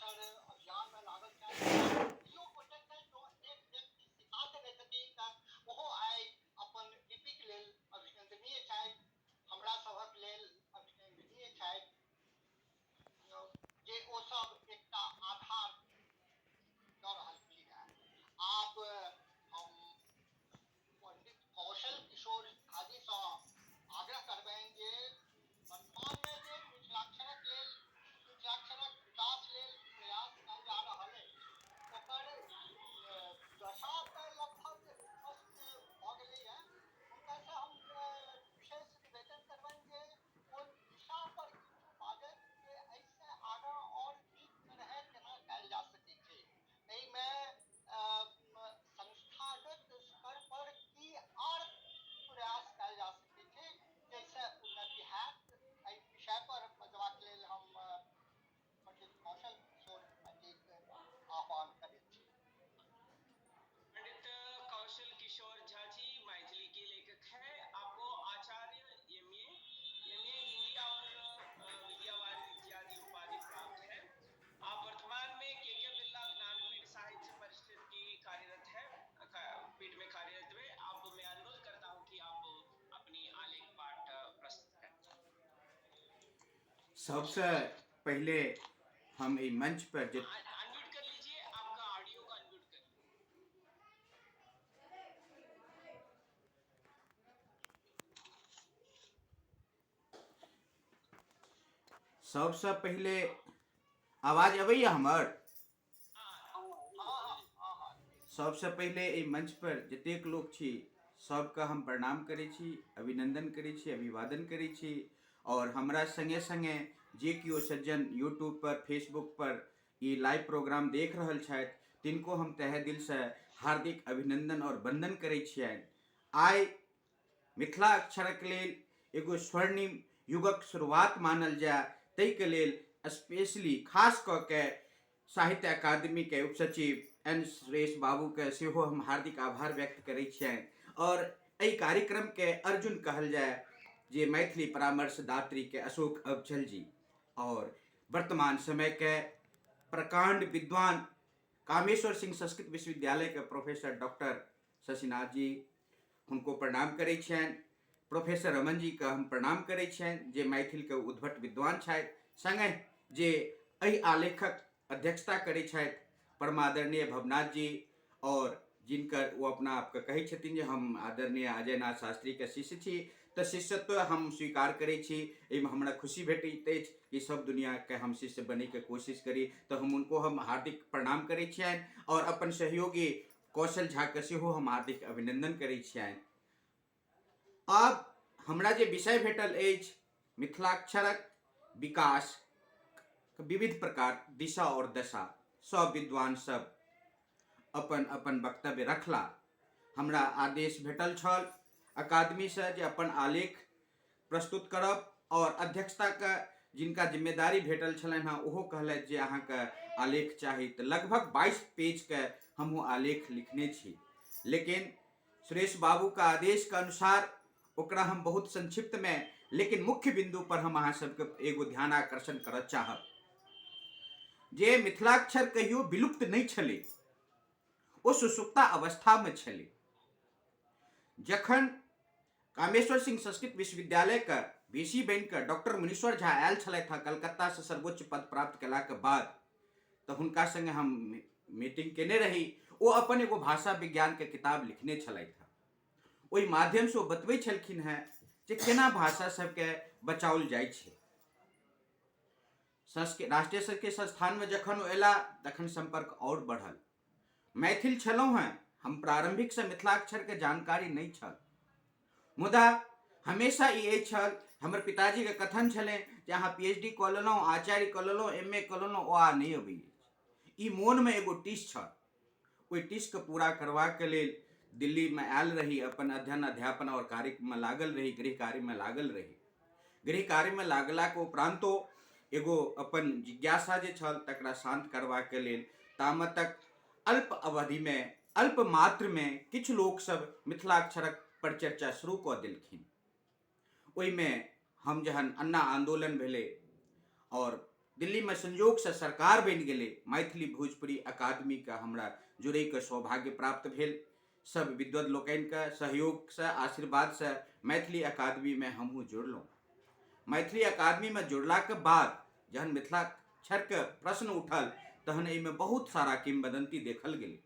मिथिलाक्षर अभियानमे लागल छथि। केओ गोटेके जँ एक व्यक्ति सिखा देने छथिन तऽ ओहो आइ अपन लिपिक लेल अभिनन्दनीय छथि, हमरा सभक लेल अभिनन्दनीय छथि जे ओ सब एकटा आधार दऽ रहलखिन हेँ। आब हम पंडित कौशल किशोर झाजीसँ आग्रह करबनि जे वर्तमानमे जे मिथिलाक्षरक लेल, मिथिलाक्षरक विकास लेल प्रयास कयल जा रहल अछि, ओकर दशा तऽ लगभग स्पष्ट भऽ गेलैए। हुनकासँ हम विशेष निवेदन करबनि जे ओ दिशा पर किछु बाजथि जे एहिसँ आगाँ आओर नीक तरहे केना कयल जा सकैत छै, एहिमे संस्थागत स्तर पर की आर प्रयास कयल जा सकैत छै जाहिसँ उन्नति हैत। एहि विषय पर बजबाक लेल हम पंडित कौशल किशोर झाजीक आह्वान करैत छी। पंडित कौशल किशोर झा जी मैथिली के लेखक है। आपको आचार्य एम ए हिंदी और विद्यावारिधि इत्यादि उपाधि प्राप्त है। आप वर्तमान में के बिरला ज्ञानपीठ साहित्य परिषद की कार्यरत है, पीठ में कार्यरत है। आप मैं अनुरोध करता हूँ कि आप अपनी आलेख पाठ प्रस्तुत करें। सबसे पहले हम एहि मंच पर जे अनम्यूट कर लीजिए, आपका ऑडियो का अनम्यूट कर लीजिए। सबसे पहले आवाज अबैया हमर? सबसे पहले एहि मंच पर जतेक लोक छी सबके हम प्रणाम करै छी, अभिनंदन करै छी, अभिवादन करै छी। और हमरा संगे संगे जे केओ सज्जन यूट्यूब पर, फेसबुक पर ई लाइव प्रोग्राम देख रहल छथि तिनको हम तहे दिल से हार्दिक अभिनंदन और वंदन करै छियनि। आइ मिथिला अक्षरक लेल एगो स्वर्णिम युगक शुरुआत मानल जाय ताहिके लेल स्पेशली खास कऽ के साहित्य अकादमी के उपसचिव एन सुरेश बाबू के सेहो हम हार्दिक आभार व्यक्त करै छियनि। और एहि कार्यक्रम के अर्जुन कहल जाय जे मैथिली परामर्शदात्री के अशोक अवचल जी और वर्तमान समय के प्रकांड विद्वान कामेश्वर सिंह संस्कृत विश्वविद्यालय के प्रोफेसर डॉक्टर शशिनाथ जी, हुनको प्रणाम करै छियनि। प्रोफेसर रमन जी के हम प्रणाम करै छियनि जे मैथिल के उद्भट विद्वान छथि, संगहि जे एहि आलेखक अध्यक्षता करै छथि परमादरणीय भवनाथ जी, और जिनकर ओ अपना आपके कहै छथिन जे हम आदरणीय अजय नाथ शास्त्री के शिष्य छी, तऽ शिष्यत्व हम स्वीकार करै छी। एहिमे हमरा खुशी भेटैत अछि कि सब दुनिया के हम शिष्य बनैके कोशिश करी, तऽ हम उनको हम हार्दिक प्रणाम करै छियनि। और अपन सहयोगी कौशल झा के सेहो हम हार्दिक अभिनंदन करै छियनि। आब हमरा जे विषय भेटल अछि मिथिलाक्षरक विकास विविध प्रकार दिशा और दशा, सब विद्वान सब अपन अपन वक्तव्य रखला। हमरा आदेश भेटल छल अकादमी से जे अपन आलेख प्रस्तुत करब, और अध्यक्षता के जिनका जिम्मेदारी भेटल छलनि हँ ओहो कहलथि जे अहाँके आलेख चाही, तऽ लगभग 22 पेज के हमहूँ आलेख लिखने छी। लेकिन सुरेश बाबू के आदेश के अनुसार ओकरा हम बहुत संक्षिप्त में लेकिन मुख्य बिंदु पर हम अहाँ सबके एगो ध्यान आकर्षण करऽ चाहब जे मिथिलाक्षर कहियो विलुप्त नहि छलै, ओ सुसुप्ता अवस्था में छलै। जखन कामेश्वर सिंह संस्कृत विश्वविद्यालय के वीसी बनि कऽ डॉक्टर मुनीश्वर झा आयल छलथि हँ कलकत्ता से सर्वोच्च पद प्राप्त केलाके बाद, तऽ हुनका संगे हम मीटिंग केने रही। ओ अपन एगो भाषा विज्ञान के किताब लिखने छलथि हँ, ओहि माध्यम से ओ बतबै छलखिन हेँ जे केना भाषा सबके बचाओल जाइ छै। संस्कृत राष्ट्रीय संस्कृत संस्थान में जखन ओ अयला तखन संपर्क और बढ़ल। मैथिल छलहुँ हेँ हम, प्रारंभिक से मिथिलाक्षर के जानकारी नहीं छल, मुदा हमेशा ई अछि छल, हमर पिताजी के कथन छलै जे अहाँ पी एच डी कऽ लेलहुँ, आचार्य कऽ लेलहुँ, एम ए कऽ लेलहुँ, ओ आ नहि अबै अछि। ई मोनमे एगो टीस छल, ओहि टीसके पूरा करबाक लेल दिल्लीमे आयल रही, अपन अध्ययन अध्यापन और कार्यमे लागल रही, गृह कार्यमे लागल रही। गृह कार्यमे लागलाके उपरान्तो एगो अपन जिज्ञासा जे छल तकरा शान्त करबाक लेल तामे तक अल्प अवधिमे अल्प मात्रमे किछु लोकसभ मिथिलाक्षरक परिचर्चा शुरू कऽ देलखिन। ओहिमे हम जहन अन्ना आन्दोलन भेलै और दिल्लीमे संयोगसँ सरकार बनि गेलै, मैथिली भोजपुरी अकादमीके हमरा जुड़ैके सौभाग्य प्राप्त भेल। सब विद्वत लोकनिके सहयोगसँ, आशीर्वादसँ मैथिली अकादमीमे हमहूँ जुड़लहुँ। मैथिली अकादमीमे जुड़लाके बाद जहन मिथिलाक्षरके प्रश्न उठल तहन एहिमे बहुत सारा किंवदंती देखल गेलै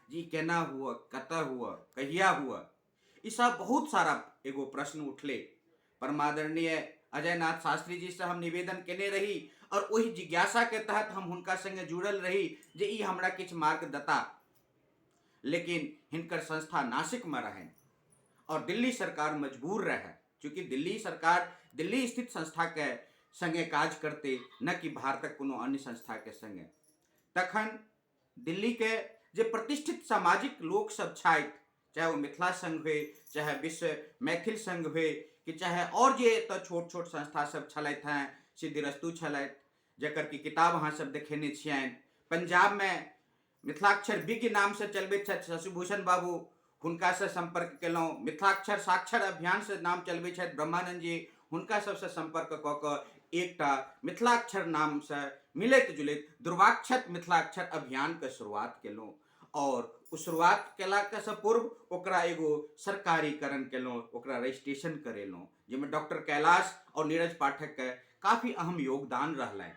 जे ई केना हुअ, कतऽ हुअ, कहिया हुअ, ई सब बहुत सारा एगो प्रश्न उठलै। परमादरणीय अजय नाथ शास्त्री जी से हम निवेदन केने रही और ओहि जिज्ञासा के तहत हम हुनका संगे जुड़ल रही जे ई हमरा किछु मार्ग दता, लेकिन हिनकर संस्था नासिक में रहनि और दिल्ली सरकार मजबूर रहे, चूँकि दिल्ली सरकार दिल्ली स्थित संस्था के संगे काज करते न कि भारतक कोनो अन्य संस्था के संगे। तखन दिल्ली के जे प्रतिष्ठित सामाजिक लोक सब छथि, चाहे ओ मिथिला संघ होय, चाहे विश्व मैथिल संघ होय, कि चाहे और जे एतऽ छोट छोट संस्था सब छलथि हेँ, सिद्धिरस्तु छलथि जकर कि किताब अहाँ सब देखेने छियनि, पंजाब में मिथिलाक्षर विज्ञ नाम से चलबैत छथि शशिभूषण बाबू, हुनका से संपर्क केलहुँ। मिथिलाक्षर साक्षर अभियान से नाम चलबैत छथि ब्रह्मानंद जी, हुनका सबसँ संपर्क कऽ कऽ एकटा मिथिलाक्षर नामसँ मिलैत जुलैत दुर्वाक्षत मिथिलाक्षर अभियानके शुरुआत केलहुँ और ओ शुरुआत केलाके से पूर्व ओकरा एगो सरकारीकरण केलहुँ, ओकरा रजिस्ट्रेशन करेलहुँ, जाहिमे डॉक्टर कैलाश और नीरज पाठकके काफी अहम योगदान रहलनि।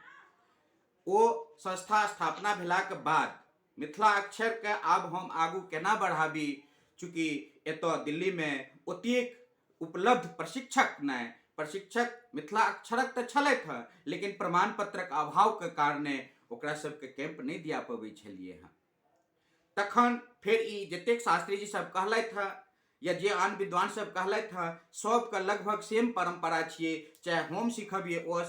ओ संस्था स्थापना भेलाके बाद मिथिला अक्षरके आब हम आगू केना बढ़ाबी, चूँकि एतऽ दिल्लीमे ओतेक उपलब्ध प्रशिक्षक नहि, प्रशिक्षक मिथिला अक्षरक तऽ छलथि हँ, लेकिन प्रमाण पत्रक अभावके कारणे ओकरा सबके कैंप नहि दिया पबै छलियै हँ। तखन फेर ई जतेक शास्त्री जी सब कहलथि हँ या जे आन विद्वान सब कहलथि हँ, सबके लगभग सेम परम्परा छियै, चाहे हम सिखबियै ओ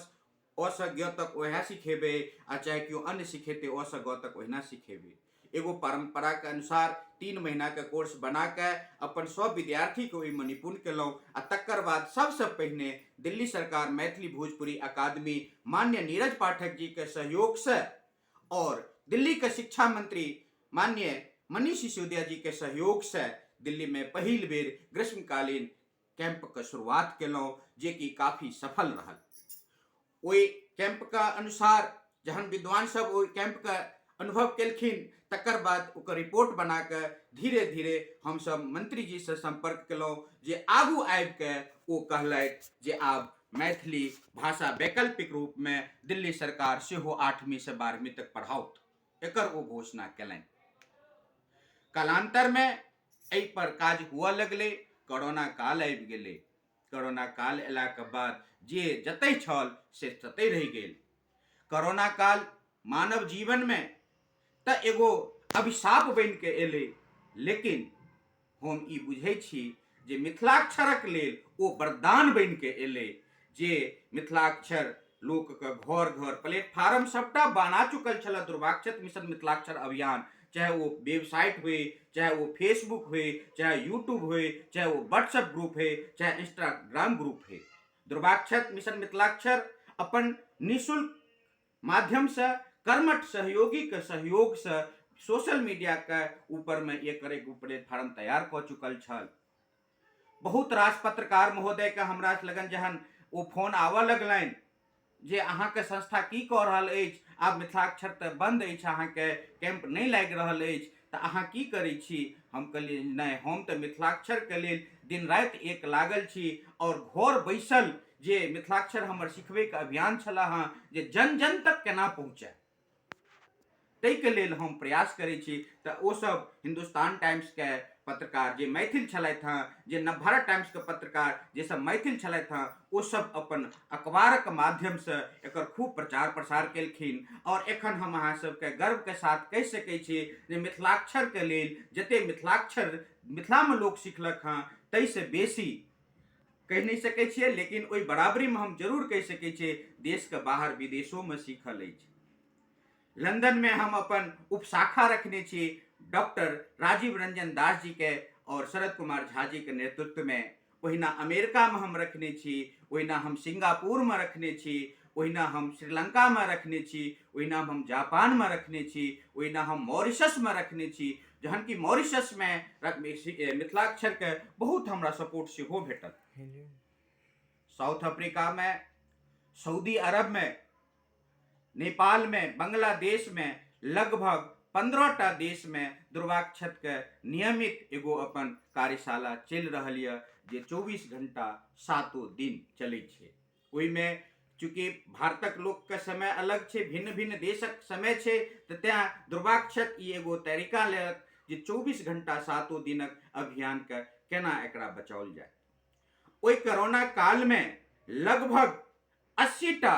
अ सँ ज्ञ तक ओएह सिखेबै आ चाहे केओ अन्य सिखेतै अ सँ ग तक ओहिना सिखेबै। एगो परम्पराके अनुसार 3 महीनाके कोर्स बना कऽ अपन सब विद्यार्थीके ओहिमे निपुण केलहुँ आ तकर बाद सबसँ पहिने दिल्ली सरकार मैथिली भोजपुरी अकादमी मान्य नीरज पाठक जीके सहयोगसँ और दिल्लीके शिक्षा मंत्री मान्य मनीष सिसोदिया जीके सहयोगसँ दिल्लीमे पहिल बेर ग्रीष्मकालीन कैंपके शुरुआत केलहुँ, जे कि काफी सफल रहल। ओहि कैंपके अनुसार जहन विद्वान सब ओहि कैंपके अनुभव केलखिन तकर बाद ओकर रिपोर्ट बना कऽ धीरे धीरे हमसब मंत्री जी से संपर्क केलहुँ, जे आगू आबिके ओ कहलथि जे आब मैथिली भाषा वैकल्पिक रूपमे दिल्ली सरकार सेहो 8वीं से 12वीं तक पढ़ाओत, एकर ओ घोषणा केलनि। कालांतरमे एहि पर काज हुअ लगलै, कोरोना काल आबि गेलै। कोरोना काल अयलाके बाद जे जतहि छल से ततहि रहि गेल। कोरोना काल मानव जीवनमे तऽ एगो अभिशाप बनिके एलै, लेकिन हम ई बुझै छी जे मिथिलाक्षरक लेल ओ वरदान बनिके एलै, जे मिथिलाक्षर लोकके घर घर प्लेटफार्म सबटा बना चुकल छल दुर्वाक्षत मिशन मिथिलाक्षर अभियान, चाहे ओ वेबसाइट हुए, चाहे ओ फेसबुक हुए, चाहे यूट्यूब हुए, चाहे ओ व्हाट्सएप ग्रुप है, चाहे इंस्टाग्राम ग्रुप है। दुर्वाक्षत मिशन मिथिलाक्षर अपन निःशुल्क माध्यम से कर्मठ सहयोगी के सहयोग से सोशल मीडिया के ऊपर में एकर एगो प्लेटफार्म तैयार कऽ चुकल छल। बहुत रास पत्रकार महोदय के हमरा लगन जहन ओ फोन आबऽ लगलनि जे अहाँके संस्था की कऽ रहल अछि, आब मिथिलाक्षर तऽ बंद अछि, अहाँके कैंप नहि लागि रहल अछि, तऽ अहाँ की करै छी? हम कहलियै नहि, हम तऽ मिथिलाक्षरके लेल दिन राति एक लागल छी और घर बैसल जे मिथिलाक्षर हमर सिखबैके अभियान छलै हँ जे जन जन तक केना पहुँचै ताहिके लेल हम प्रयास करै छी। तऽ ओसभ हिन्दुस्तान टाइम्सके पत्रकार जे मैथिल छलथि हँ, जे नवभारत टाइम्सके पत्रकार जे सब मैथिल छलथि हँ, ओसभ अपन अखबारक माध्यमसँ एकर खूब प्रचार प्रसार केलखिन। और एखन हम अहाँ सबके गर्वके साथ कहि सकै छी जे मिथिलाक्षरके लेल जते मिथिलाक्षर मिथिलामे लोक सिखलक हँ ताहिसँ बेसी कहि नहि सकै छियै, लेकिन ओहि बराबरीमे हम जरूर कहि सकै छियै देशके बाहर विदेशोमे सीखल अछि। लंदनमे हम अपन उपशाखा रखने छी डॉक्टर राजीव रंजन दास जी के और शरद कुमार झा जी के नेतृत्वमे। ओहिना अमेरिकामे हम रखने छी, ओहिना हम सिंगापुरमे रखने छी, ओहिना हम श्रीलंकामे रखने छी, ओहिना हम जापानमे रखने छी, ओहिना हम मॉरिशसमे रखने छी, जहन कि मॉरिशसमे मिथिलाक्षरके बहुत हमरा सपोर्ट सेहो भेटल। साउथ अफ्रीकामे, सऊदी अरबमे, नेपालमे, बांग्लादेशमे, लगभग 15टा देशमे दुर्वाक्षतके नियमित एगो अपन कार्यशाला चलि रहल यऽ जे 24 घंटा 7 दिन चलै छै। ओहिमे चूँकि भारतक लोकके समय अलग छै, भिन्न भिन्न देशक समय छै, तऽ तैँ दुर्वाक्षत ई एगो तरीका लेलक जे 24 घंटा 7 दिनक अभियानके केना एकरा बचाओल जाय। ओहि कोरोना कालमे लगभग 80टा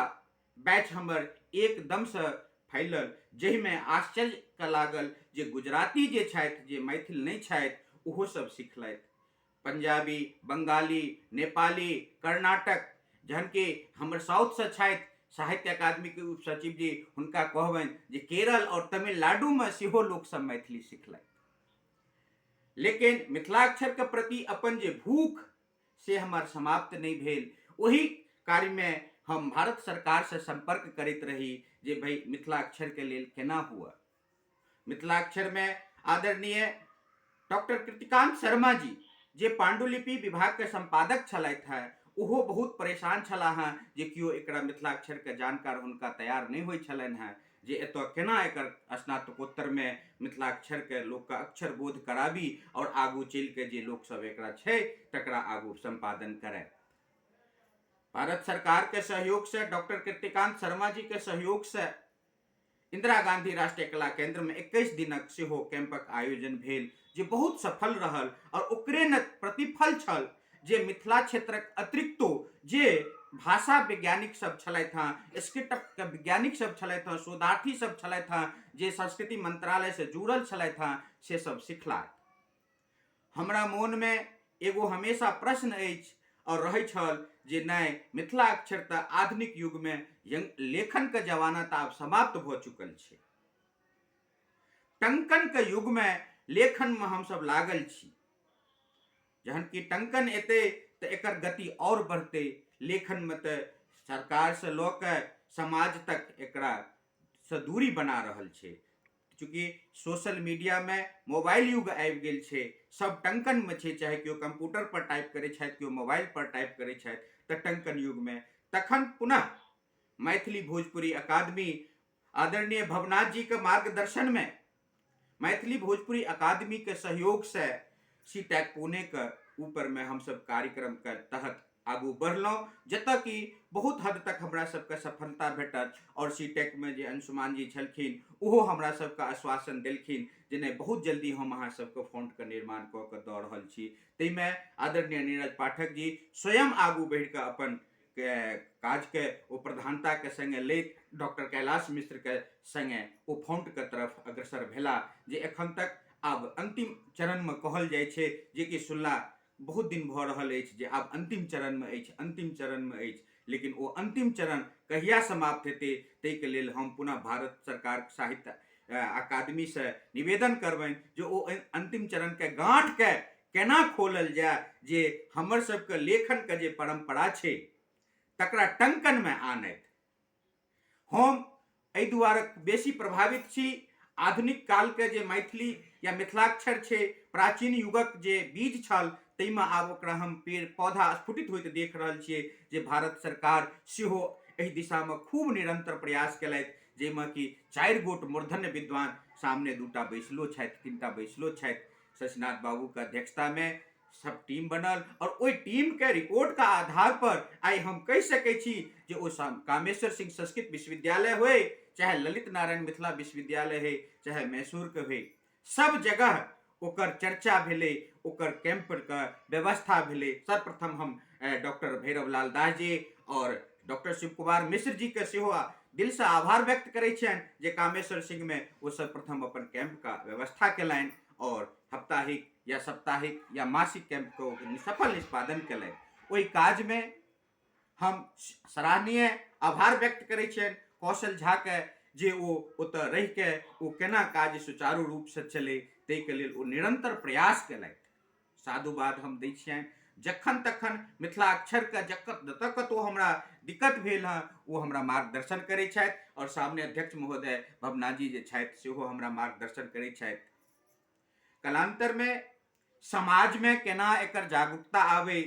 बैच हमर एकदमसँ फैलल, जाहिमे आश्चर्य लागल जे गुजराती जे छथि, जे मैथिल नहि छथि, ओहो सब सिखलथि। पंजाबी, बंगाली, नेपाली, कर्नाटक, जहन कि हमर साउथसँ छथि साहित्य अकादमीके उप सचिव जी, हुनका कहबनि जे केरल आओर तमिलनाडुमे सेहो लोकसब मैथिली सिखलथि। लेकिन मिथिलाक्षरके प्रति अपन जे भूख से हमर समाप्त नहि भेल। ओहि कार्यमे हम भारत सरकारसँ सम्पर्क करैत रही जे भाइ मिथिलाक्षरके लेल केना हुए। मिथिलाक्षरमे आदरणीय डॉक्टर कृतिकांत शर्मा जी जे पांडुलिपि विभागके सम्पादक छलथि हेँ, ओहो बहुत परेशान छलाह हेँ जे केओ एकरा मिथिलाक्षरके जानकार हुनका तैयार नहि होइ छलनि हेँ जे एतऽ केना एकर स्नातकोत्तरमे मिथिलाक्षरके लोकके अक्षर बोध कराबी आओर आगू चलिके जे लोकसभ एकरा छै तकरा आगू सम्पादन करय। भारत सरकारके सहयोगसँ, डॉक्टर कीर्तिकांत शर्मा जीके सहयोगसँ इंदिरा गांधी राष्ट्रीय कला केंद्र में 21 दिनक सेहो कैंपक आयोजन भेल जे बहुत सफल रहल और ओकरे न प्रतिफल छल जे मिथिला क्षेत्रक अतिरिक्तो जे भाषा वैज्ञानिक सब छलथि हँ, स्क्रिप्ट के वैज्ञानिक सब छलथि हँ, शोधार्थी सब छलथि हँ, जे संस्कृति मंत्रालय से जुड़ल छलथि हँ, से सब सिखला। हमरा मोन में एगो हमेशा प्रश्न अछि और रहै छल जे नहि, मिथिला अक्षर तऽ आधुनिक युग में लेखन के जमाना तऽ आब समाप्त भऽ चुकल छै, टंकन के युग में लेखन में हमसब लागल छी, जहन कि टंकन एतै तऽ एकर गति और बढ़तै। लेखन में तऽ सरकार से लऽ के समाज तक एकरा से दूरी बना रहल छै। चूँकि सोशल मीडिया में मोबाइल युग आबि गेल छै, सब टंकन में छै, चाहे केओ कंप्यूटर पर टाइप करै छथि, केओ मोबाइल पर टाइप करै छथि, तऽ टंकन युग में तखन पुनः मैथिली भोजपुरी अकादमी आदरणीय भवनाथ जी के मार्गदर्शन में मैथिली भोजपुरी अकादमी के सहयोग से सी टैक पुणे के ऊपर में हम सब कार्यक्रम के तहत आगू बढ़लहुँ, जतऽ कि बहुत हद तक हमरा सबके सफलता भेटल और सी टेक में जे अंशुमान जी छलखिन ओहो हमरा सबके आश्वासन देलखिन जे नहि, बहुत जल्दी हम अहाँ सबके फॉन्टके निर्माण कऽ के दऽ रहल छी। ताहिमे आदरणीय नीरज पाठक जी स्वयं आगू बढ़ि कऽ अपन काजके ओ प्रधानताके संगे लैत डॉक्टर कैलाश मिश्रके संगे ओ फॉन्टके तरफ अग्रसर भेला, जे एखन तक आब अंतिम चरणमे कहल जाइ छै, जेकि सुनला बहुत दिन भऽ रहल अछि जे आब अंतिम चरणमे अछि, अंतिम चरणमे अछि, लेकिन ओ अंतिम चरण कहिया समाप्त हेतै ताहिके लेल हम पुनः भारत सरकार साहित्य अकादमीसँ निवेदन करबनि जे ओ अंतिम चरणके गाँठके केना खोलल जाय जे हमर सबके लेखनके जे परम्परा छै तकरा टंकनमे आनैत। हम एहि दुआरे बेसी प्रभावित छी आधुनिक कालके जे मैथिली या मिथिलाक्षर छै, प्राचीन युगक जे बीज छल ताहिमे आब ओकरा हम पेड़ पौधा स्फुटित होइत देख रहल छियै जे भारत सरकार सेहो एहि दिशामे खूब निरंतर प्रयास केलथि, जाहिमे कि 4 गोट मूर्धन्य विद्वान सामने 2टा बैसलो छथि, 3टा बैसलो छथि, शशिनाथ बाबूके अध्यक्षतामे सब टीम बनल और ओहि टीम के रिपोर्ट का आधार पर आइ हम कहि सकै छी जे ओ कामेश्वर सिंह संस्कृत विश्वविद्यालय होय, चाहे ललित नारायण मिथिला विश्वविद्यालय होय, चाहे मैसूर के होय, सब जगह ओकर चर्चा भेलै, ओकर कैंप के व्यवस्था भेलै। सर्वप्रथम हम डॉक्टर भैरव लाल दास जी और डॉक्टर शिव कुमार मिश्र जी के सेहो दिल से आभार व्यक्त करै छियनि जे कामेश्वर सिंह में ओ सर्वप्रथम अपन कैंप का व्यवस्था केलनि और साप्ताहिक या साप्ताहिक या मासिक कैंप के ओ सफल निष्पादन केलनि। ओहि काज में हम सराहनीय आभार व्यक्त करै छियनि कौशल झा के जे ओ ओतऽ रहि के ओ केना काज सुचारू रूप से चलै ताहिके लेल ओ निरंतर प्रयास केलथि। साधुवाद हम दै छियनि। जखन तखन मिथिला अक्षरके जतऽ कतहु हमरा दिक्कत भेल हँ ओ हमरा मार्गदर्शन करै छथि और सामने अध्यक्ष महोदय भवनाथ जी जे छथि सेहो हमरा मार्गदर्शन करै छथि। कालांतर में समाज में केना एकर जागरूकता आवे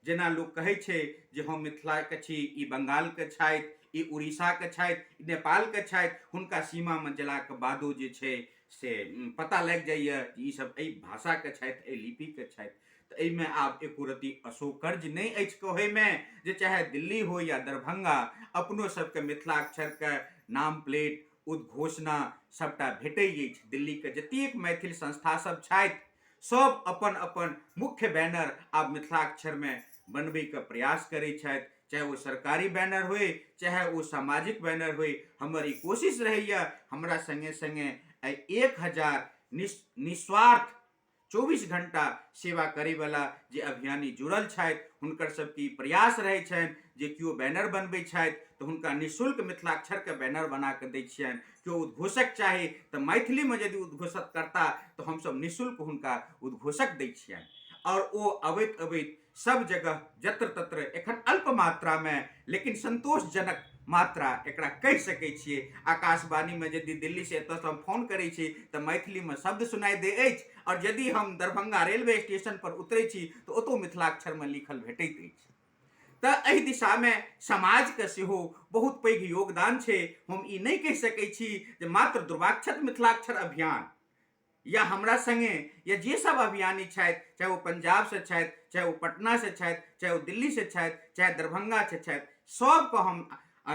जेना लोक कहै छै जे हम मिथिलाके छी, ई बंगालके छथि, ई उड़ीसाके छथि, ई नेपालके छथि, हुनका सीमामे गेलाके बादो जे छै से पता लागि जाइए जे ई सब एहि भाषाके छथि, एहि लिपिके छथि। तऽ एहिमे आब एको रत्ती असौकर्य नहि अछि कहैमे जे चाहे दिल्ली हो या दरभंगा, अपनो सबके मिथिलाक्षरके नाम प्लेट, उद्घोषणा सबटा भेटै अछि। दिल्लीके जतेक मैथिल संस्था सब छथि सब अपन अपन मुख्य बैनर आब मिथिलाक्षरमे बनबैके प्रयास करै छथि, चाहे ओ सरकारी बैनर होइ चाहे ओ सामाजिक बैनर होइ। हमर ई कोशिश रहैए, हमरा सङ्गे सङ्गे एहि 1000 निस्वार्थ 24 घंटा सेवा करैवला जे अभियानी जुड़ल छथि हुनकर सबके ई प्रयास रहै छनि जे केओ बैनर बनबै छथि तऽ हुनका निःशुल्क मिथिलाक्षरके बैनर बना कऽ दै छियनि, केओ उद्घोषक चाही तऽ मैथिलीमे यदि उद्घोषक करता तऽ हमसब निःशुल्क हुनका उद्घोषक दै छियनि। आओर ओ अबैत अबैत सब जगह जत्र तत्र एखन अल्प मात्रामे लेकिन संतोषजनक मात्रा एकरा कहि सकै छियै। आकाशवाणीमे यदि दिल्लीसँ एतऽसँ हम फोन करै छी तऽ मैथिलीमे शब्द सुनाइ दै अछि, आओर यदि हम दरभंगा रेलवे स्टेशन पर उतरै छी तऽ ओतौ मिथिलाक्षरमे लिखल भेटैत अछि। तऽ एहि दिशामे समाजके सेहो बहुत पैघ योगदान छै। हम ई नहि कहि सकै छी जे मात्र दुर्वाक्षत मिथिलाक्षर अभियान या हमरा संगे या जे सब अभियानी छथि, चाहे ओ पंजाबसँ छथि, चाहे ओ पटनासँ छथि, चाहे ओ दिल्लीसँ छथि, चाहे दरभंगासँ छथि, सबके हम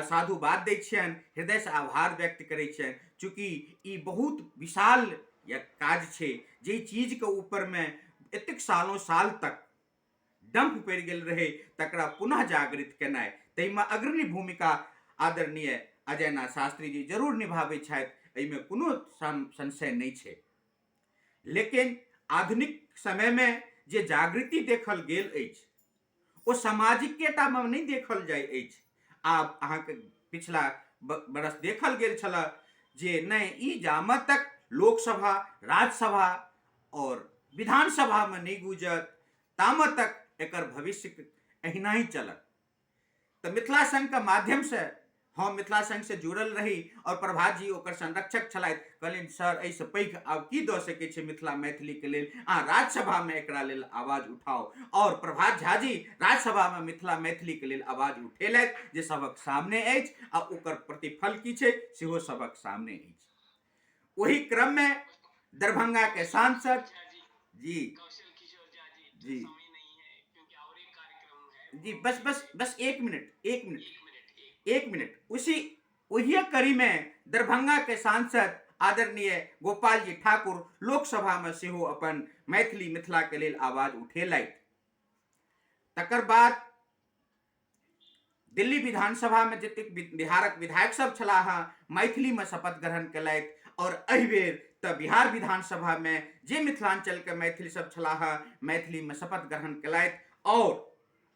साधुवाद दै छियनि, हृदयसँ आभार व्यक्त करै छियनि। चूँकि ई बहुत विशाल या काज छै, जाहि चीजके ऊपरमे एतेक सालों साल तक डंप पड़ि गेल रहै तकरा पुनः जागृत केनाइ, ताहिमे अग्रणी भूमिका आदरणीय अजयनाथ शास्त्री जी जरूर निभाबै छथि, एहिमे कोनो संशय नहि छै। लेकिन आधुनिक समयमे जे जागृति देखल गेल अछि ओ सामाजिकेटा मे नहि देखल जाइ अछि। आब अहाँके पिछला बरस देखल गेल छल जे नहि, ई जामत तक लोकसभा, राज्यसभा और विधानसभा में नहीं गुजरत तामत तक एकर भविष्य एहिना ही चलत। तो मिथिला संघ के माध्यम से हम मिथिला संघ से जुड़ल रही और प्रभात जी ओकर संरक्षक छलथि, कहलनि सर एहिसँ पैघ आब की दऽ सकै छै मिथिला मैथिलीके लेल, अहाँ राज्यसभामे एकरा लेल आवाज उठाउ। और प्रभात झा जी राज्यसभामे मिथिला मैथिलीके लेल आवाज उठेलथि जे सबक सामने अछि, आ ओकर प्रतिफल की छै सेहो सबक सामने अछि। ओही क्रम में दरभंगा के सांसद जी कौशल किशोर झा जी, जी। समय नहीं है क्योंकि और एक कार्यक्रम है। जी, बस बस बस एक मिनट, एक मिनट, एक मिनट, एक एक मिनट। उसी वही कड़ी में दरभंगा के सांसद आदरणीय गोपाल जी ठाकुर लोकसभा में सेहो अपन मैथिली मिथिला के लेल आवाज उठेलथि। तकर बाद दिल्ली विधानसभा में जतेक बिहारक विधायक सब छलाह हँ मैथिली में शपथ ग्रहण केलथि, और एहि बेर तऽ बिहार विधानसभा में जे मिथिलांचल के मैथिल सब छलाह हँ मैथिली में शपथ ग्रहण केलथि और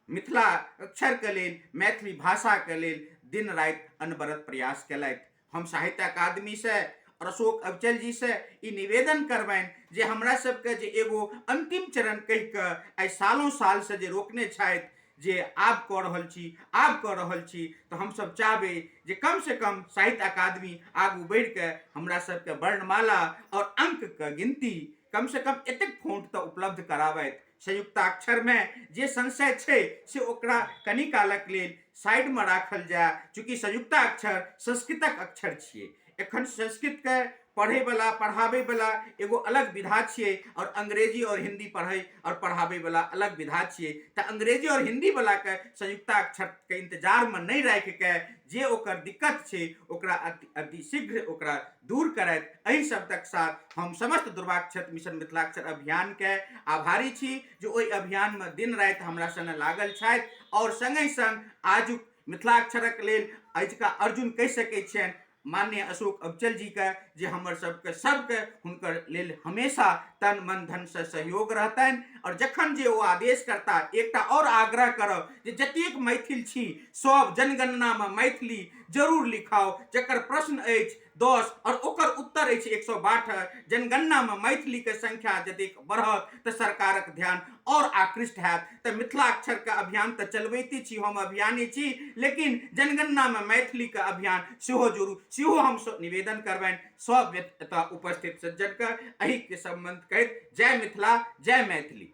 मिथिला अक्षर के लेल, मैथिली भाषा के लेल दिन राति अनवरत प्रयास केलथि। हम साहित्य अकादमी से और अशोक अविचल जी से ई निवेदन करबनि जे हमरा सबके जे एगो अंतिम चरण कहि कऽ आइ सालों साल से जे रोकने छथि जे आब कऽ रहल छी, आब कऽ रहल छी, तऽ हमसब चाहबै जे कम से कम साहित्य अकादमी आगू बढ़ि कऽ हमरा सबके वर्णमाला और अंक के गिनती कम से कम एतेक फोंट तऽ उपलब्ध कराबथि। संयुक्ताक्षर में जे संशय छै से ओकरा कनी कालक लेल साइड में राखल जाय, चूँकि संयुक्ताक्षर संस्कृतक अक्षर छियै। एखन संस्कृत के पढ़ै वाला पढ़ाबै वाला एगो अलग विधा छियै और अंग्रेजी और हिंदी पढ़ै और पढ़ाबै वाला अलग विधा छियै। तऽ अंग्रेजी और हिंदी वाला के संयुक्ताक्षर के इंतजार में नहीं राखि के जे ओकर दिक्कत छै ओकरा अति शीघ्र ओकरा दूर करैत। एहि शब्दक साथ हम समस्त दुर्वाक्षत मिशन मिथिलाक्षर अभियान के आभारी छी जे ओहि अभियान में दिन राति हमरा संग लागल छथि, और संगहि संग आजुक मिथिलाक्षरक लेल आजुका अर्जुन कहि सकै छियनि माननीय अशोक अविचल जी के, जे हमर सबके सबके हुनकर लेल हमेशा तन मन धन से सहयोग रहतनि। और जखन जे ओ आदेश करता, एकटा और आग्रह करब जे जतेक मैथिल छी सब जनगणना में मैथिली जरूर लिखाउ, जकर प्रश्न अछि 10 और ओकर उत्तर अछि 162। जनगणना में मैथिली के संख्या जतेक बढ़त तऽ सरकारक ध्यान और आकृष्ट हैत। तऽ मिथिलाक्षर के अभियान तऽ चलबैते छी, हम अभियानी छी, लेकिन जनगणना में मैथिली के अभियान सेहो जोड़ू, सेहो हम निवेदन करबनि सब एतऽ उपस्थित सज्जन के। एहि के संबंध कहैत जय मिथिला, जय मैथिली।